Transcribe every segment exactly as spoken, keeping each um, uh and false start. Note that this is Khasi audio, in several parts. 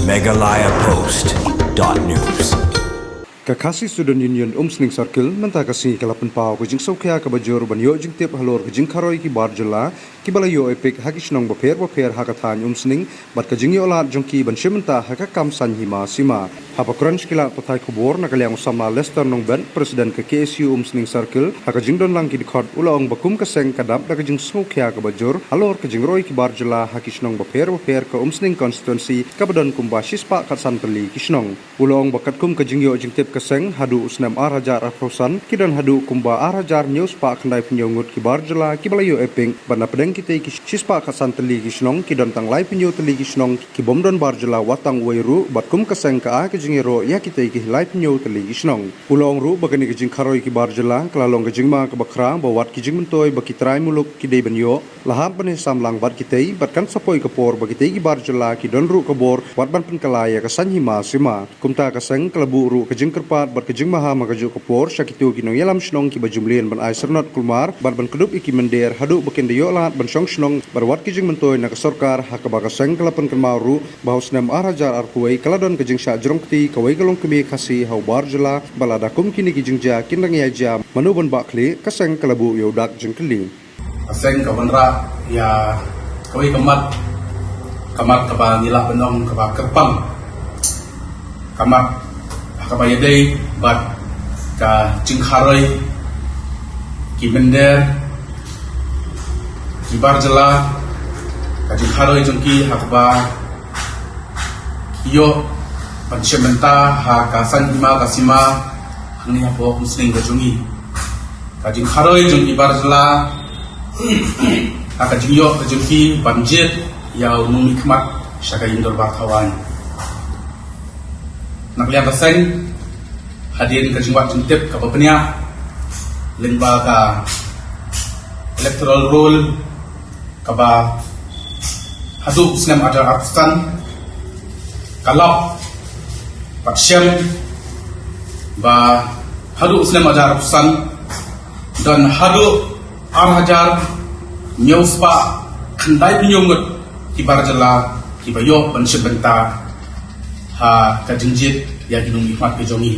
Meghalaya Post dot news. Ka Khasi Student Union Umsning Circle mynta ka sngi ka la pynpaw ka jingsngewkhia kaba jur ban ïoh jingtip halor ka jingkharoi ki bar jylla kiba la ïoh ïa pik ha ki shnong bapher bapher ha ka thaiñ Umsning bad ka jingïoh lad jong ki ban shim bynta ha ka kam saiñ hima sima. Haba kren sha ki lad pathai khubor na ka liang u samla Lester Nongbet, President ka K S U Umsning Circle, ha ka jingdon lang ki dkhot u la ong ba kum ka seng ka dap da ka jingsngewkhia kaba jur halor ka jingroi ki bar jylla ha ki shnong bapher bapher ka Umsning constituency kaba don kumba shispah khatsan tylli ki shnong. U la ong ba katkum ka jingïoh jingtip ka seng, haduh u snem ar hajar arphew san ki don haduh kumba ar hajar hynñiew spah khyndai phew hynñiew ngut ki bar jylla kiba la ïoh ïa pik, bad na pdeng kitei ki shispah khatsan tylli ki shnong ki don tang lai phew hynñiew tylli ki shnong ki bym don bar jylla wat tang uwei ruh, bad kum ka seng ka ai ka jingïaroh ïa kitei ki lai phew hynñiew tylli ki shnong. U la ong ruh ba kane ka jingkharoi ki bar jylla ka la long ka jingma kaba khraw ba wat ki jingmyntoi ba ki trai muluk ki dei ban ïoh, la hap ban ïasam lang bad kitei, bad kan sa poi ka por ba kitei ki bar jylla ki don ruh ka bor wat ban pynkylla ïa ka saiñ hima sima. Kumta ka seng ka la buh ruh ka jingkyrpad bad ka jingmaham ha kajuh ka por sha kito ki nongïalam shnong kiba ju mlien ban ai syrnod kulmar bad ban kdup ïa ki mynder haduh ba kin da ïoh lad ban shong shnong bad wat ki jingmyntoi na ka sorkar, ha kaba ka seng ka la pynkynmaw ruh ba ha u snem ar hajar arphew wei ka la don ka jingshah jrong kti kawei ka longkmie Khasi ha u bar jylla, ba lada kum kine ki jingjia kin dang ïa jia, mano ban bah khlieh, ka seng ka la buh ïa u dak jingkylli. Ka seng ka wanrah ïa kawei ka mat, ka mat kaba ngi lah ban ong kaba kyrpang, ka mat ha kaba ïadei bad ka jingkharoi ki mynder ki bar jylla, ka jingkharoi jong ki ha kaba ki ïoh ban shim bynta ha ka saiñ hima ka sima hangne hapoh Umsning ka jong ngi. Ka jingkharoi jong ki bar jylla ha ka jingïoh ka jong ki ban jied ïa u nongmihkhmat sha ka Ïing Dorbar Thawaiñ. Na ka liang ka seng, hadien ka jingwad jingtip kaba bniah lyngba ka electoral roll kaba haduh u snem ar hajar arphew san ka lap bad shem ba haduh u snem ar hajar arphew san don haduh ar hajar hynñiew spah khyndai phew hynñiew ngut ki bar jylla kiba ïoh ban shim bynta ha ka jingjied ïa ki nongmihkhmat ki jong ngi.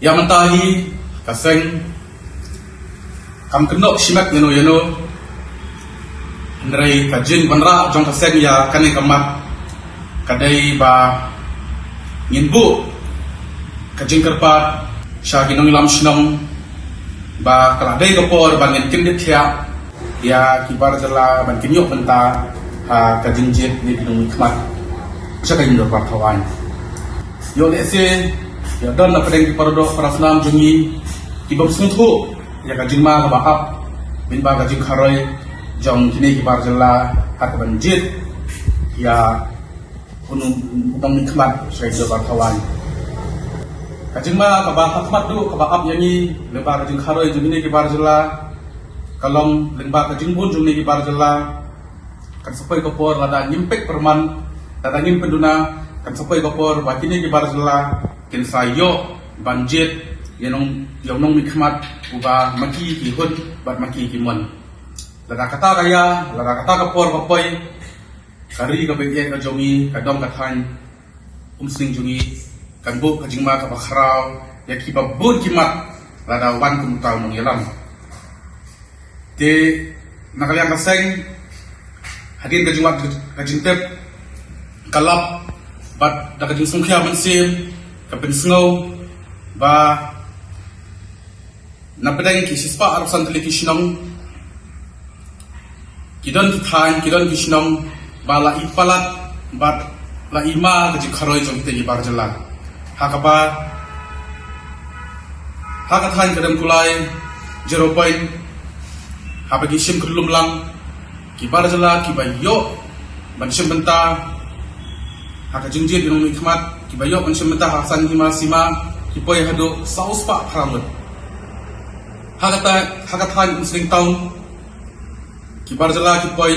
Ïa mynta hi ka seng kam kynnoh shimet ïano ïano. Hynrei ka jingwanrah jong ka seng ïa kane ka mat ka dei ba ngin buh ka jingkyrpad sha ki nongïalam shnong ba ka la dei ka por ba ngin kyndit thiah ïa ki bar jylla ban kin ïoh bynta ha ka jingjied ïa ki nongmihkhmat sha ka Ïing Dorbar Thawaiñ. Ïoh lehse ïa don na pdeng ki paradoh parasnam jong ngi ki bym sngewthuh ïa ka jingma kaba ap, mynba ka jingkharoi jong kine ki bar jylla ha kaban jied ïa u nong, u nongmihkhmat sha Ïing Dorbar Thawaiñ. Ka jingma kaba ha khmat duh kaba ap ïa ngi lyngba ka jingkharoi jong kine ki bar jylla ka long lyngba ka jingbun jong kine ki bar jylla. Kan sa poi ka por lada ngim peit pyrman, lada ngim pynduna, kan sa poi ka por ba kine ki bar jylla kin sa ïoh ban jied ïa u nong, ïa u nongmihkhmat uba ma ki ki hun bad ma ki ki mon. Lada kata ka ïa, lada kata ka por ka poi, ka ri kaba ïeit ka jong ngi, ka dong ka thaiñ Umsning jong ngi kan buh ka jingma kaba khraw ïa kiba bun ki mat lada wan kum uta u nongïalam. Te na ka liang ka seng, hadien ka jingwad ka jingtip, ka lap bad da ka jingsngewkhia mynsiem, ka pynsngew ba na pdeng ki shispah arphew san tylli ki shnong, ki don ki thaiñ, ki don ki shnong ba la i palat bad la i ma ka jingkharoi jong kitei ki bar jylla. Ha kaba ha ka thaiñ Kadaim Kulai, Zero Point, haba ki shim kyllum lang, ki bar jylla kiba ïoh ban shim bynta ha ka jingjied ïa u nongmihkhmat, kiba ïoh ban shim bynta ha saiñ hima sima, ki poi haduh saw spah phra ngut. Ha kata, ha ka thaiñ Umsning Town, ki bar jylla ki poi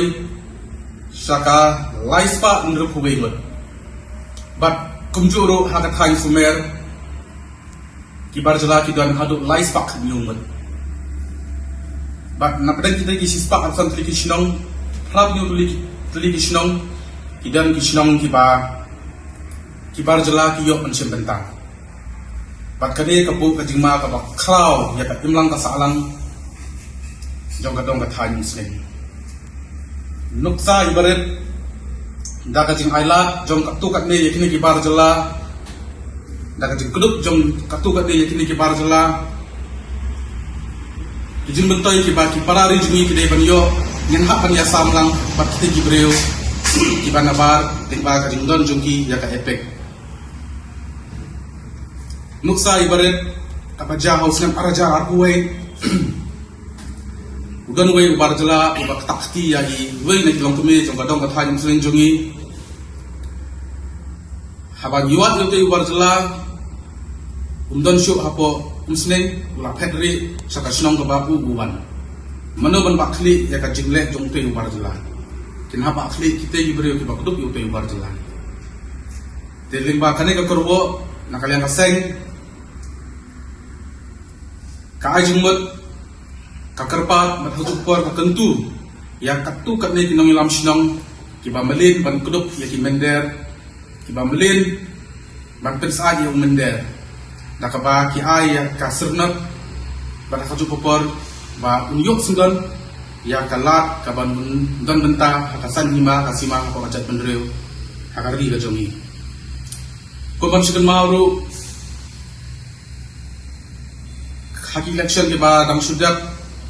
sha ka lai spah hynriewphew wei ngut. Bad kumjuh ruh ha ka thaiñ Sumer, ki bar jylla ki don haduh lai spah khyndai ngut. Bad na pdeng kitei ki shispah arphew san tylli ki shnong, phra phew tylli ki, tylli ki shnong, ki don ki shnong kiba ki bar jylla ki ïoh ban shim bynta. Bad kane ka buh ka jingma kaba khraw ïa ka imlang ka sahlang jong ka dong ka thaiñ Umsning. Nuksa ibarit da ka jingailad jong katto katne ïa kine ki bar jylla, da ka jingkdup jong katto katne ïa kine ki bar jylla, ki jingmyntoi kiba ki para ri jong ngi ki dei ban ïoh, ngin hap ban ïasam lang bad kite ki briew kiba nabar lyngba ka jingdon jong ki ïa ka EPIC. Nuksa ibarit kaba jia ha u snem ar hajar arphew wei. U don uwei u bar jylla uba ktah kti ïa iwei na ki longkmie jong ka dong ka thaiñ Umsning jong ngi. Haba ngi wad ïa utei u bar jylla, um don shuh hapoh Umsning, u la phet rieh sha ka shnong kaba u u wan. Mano ban bah khlieh ïa ka jingleh jong utei u bar jylla? Kin hap bah khlieh kite ki briew kiba kdup ïa utei u bar jylla. Te lyngba kane ka kyrwoh na ka liang ka seng, ka ai jingmut, ka kyrpad bad ha katu ka por ka kyntu ïa katto katne ki nongïalam shnong kiba mlien ban kdup ïa ki mynder, kiba mlien ban pynsyaid ïa u mynder, da kaba ki ai ïa ka syrnod bad ha katu ka por ba un ïoh syndon ïa ka lad kaban don bynta ha ka saiñ hima ka sima hapoh ka jaitbynriew ha ka ri ka jong ngi. Kumban shu kynmaw ruh, ha ki election kiba dang shu dep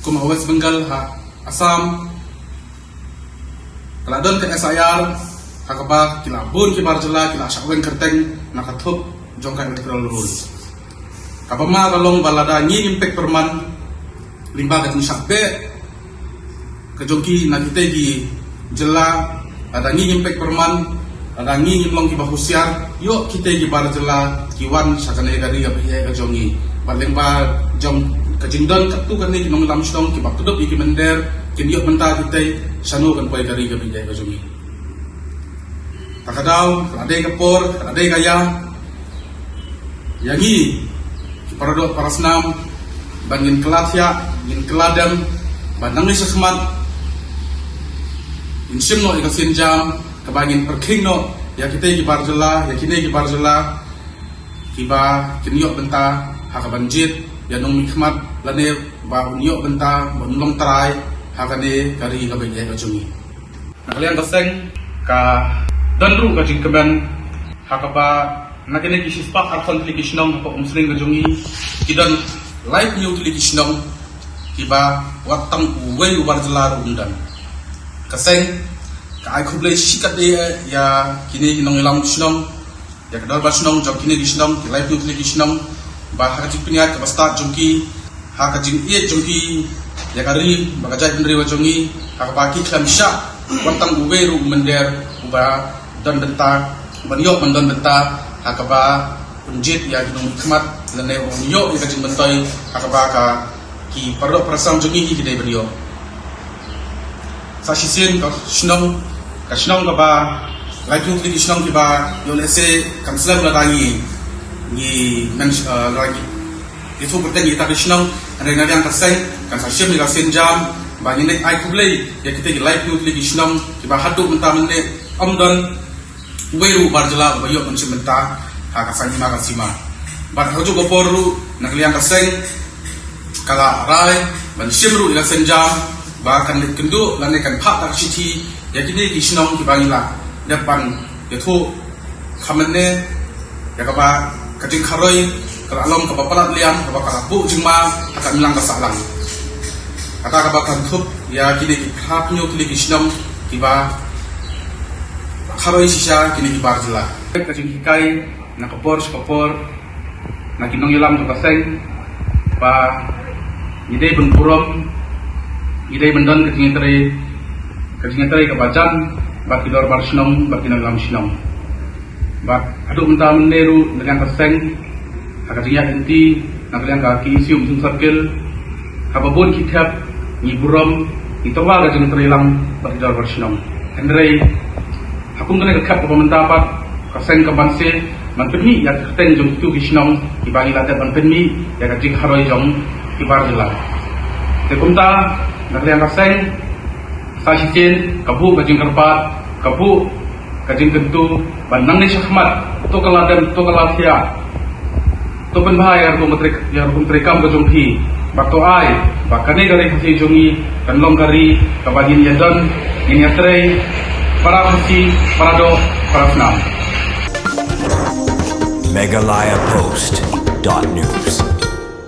kum ha West Bengal, ha Assam, ka la don ka S I R ha kaba ki la bun ki bar jylla ki la shah weng kyrteng na ka thup jong ka electoral roll. Kaba ma ka long ba lada ngi ngim peit pyrman lyngba ka jingshah beh ka jong ki na kitei ki jylla, lada ngi ngim peit pyrman, lada ngi ngim long kiba husiar, ïoh kitei ki bar jylla ki wan sha kane ka ri kaba ïeit ka jong ngi. Bad lyngba jong ka jingdon katto katne ki nongïalam shnong kiba kdup ïa ki mynder, kin ïoh bynta kitei, shano kan poi ka ri kaba ïeit ka jong ngi? Ta ka daw, ka la dei ka por, ka la dei ka ïa ïa ngi ki paradoh parasnam ban ngin kylla thiah, ngin kylla dem, ban nangne shakhmat ngin shim noh ïa ka sienjam kaba ngin pyrkhing noh ïa kitei ki bar jylla, ïa kine ki bar jylla kiba kin ïoh bynta ha kaban jied ïa nongmihkhmat lane ba un ïoh bynta ban long trai ha kane ka ri kaba ïeit ka jong ngi. Na ka liang ka seng ka don ruh ka jingkmen ha kaba na kine ki shispah arphew tylli ki shnong hapoh Umsning ka jong ngi, ki don laiphew tylli ki shnong kiba wat tang uwei u bar jylla ruh um don. Ka seng ka ai khublei shi katdei ïa kine ki nongïalam shnong, ïa ka dorbar shnong jong kine ki shnong, ki laiphew tylli ki shnong, ba ha ka jingpynïaid kaba stad jong ki, ha ka jingïeit jong ki ïa ka ri bad ka jaitbynriew jong ngi, ha kaba ki khlem shah wan tang uwei ruh u mynder uba don bynta, uban ïoh ban don bynta ha kaba un jied ïa ki nongmihkhmat lane un ïoh ïa ka jingmyntoi ha kaba ka ki paradoh parasnam jong ngi ki dei ban ïoh. Sa shisien ka shnong, ka shnong kaba laiphew tylli ki shnong kiba ïoh lehse kan slem lada ngi, ngi men, eh, lada ngi ïathuh kyrteng ïa kita ki shnong, hynrei na liang ka seng kan sa shim ïa ka sienjam ba ngin ai khublei ïa kita ki laiphew tylli ki shnong kiba haduh mynta mynne ym don uwei ruh u bar jylla uba ïoh ban shim bynta ha ka saiñ hima ka sima. Bad ha kajuh ka por ruh na ka liang ka seng ka la rai ban shim ruh ïa ka sienjam ba kan leit kynduh lane kan phah da ka shithi ïa kine ki shnong kiba ngi la dep ban ïathuh ha mynne, ïa kaba ka jingkharoi ka la long kaba palat liang, kaba ka la buh jingma ha ka imlang ka sahlang. Kata kaba kan thup ïa kine ki phra hynñiew tylli ki shnong kiba kharoi shisha kine ki bar jylla. Ka jinghikai na ka por sha ka por na ki nongïalam jong ka seng ba ngi dei ban burom, ngi dei ban don ka jingïatrei, ka jingïatrei kaba jan bad ki dorbar shnong bad ki nongïalam shnong. Bad haduh mynta mynne ruh na liang ka seng, ha ka jingïaid lynti na ka liang ka KSU Umsning Circle, haba bun ki thep ngi burom, ngi tyrwa ka jingtreilang bad ki dorbar shnong. Hynrei ha kum kane ka khep kaba mynta pat ka seng ka banse ban pynmih ïa ka kyrteng jong kitu ki shnong kiba ngi la dep ban pynmih ïa ka jingharoi jong ki bar jylla. Te kumta na ka liang ka seng sa shisien ka buh ka jingkyrpad, ka buh ka jingkyntu ba nangne shakhmat to ka la dem, to ka la thiah, to pynbha ïa ka rukom trei, ïa ka rukom treikam ka jong phi, ba to ai ba kane ka Ri Khasi jong ngi kan long ka ri kaba ngin ïa don, ngin ïa trei para Khasi, para doh, para snam. Meghalaya Post dot news.